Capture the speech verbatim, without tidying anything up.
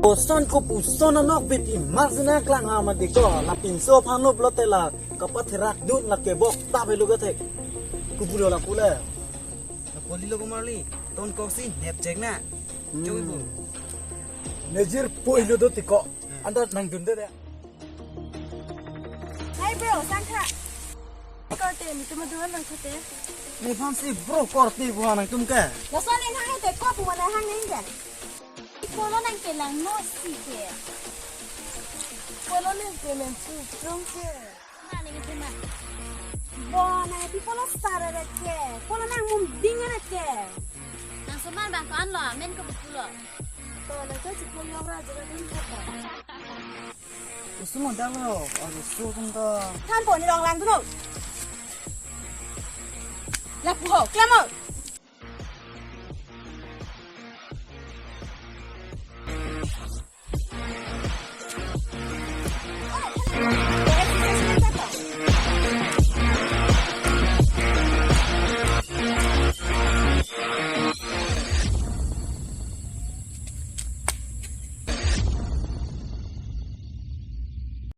Koson kopuson anok bit imat sina klang ha mati ko. La pinso aphan nop lote la kapatherak dun la kebok ta belu kethek. Kopulo la pule. La poli lo komarli. Ton koksi nepjek na. Hmm. Choi bu. Nejir poilo do tiko. Hmm. Anda nangdunde de. Hai bro, sangkha. Korte, netum aduan nangkhote. Nephan si bro korte buhan nangtum ke. Lason en hang te ko buhan hang neng ke. Polo nangkelang no si ke. Polo nangkelang su trong ke. Ma neng tema. Bo nang pi polo star re ke. Polo nang mum ding re ke. Nang soman bang ko-an lo, men ko buku lo. To nang to si polo ra jaga dun ko. Usu mo dang lo, aduh su tum to. Than po ni long lang tu no. Lapu ho, klem ho.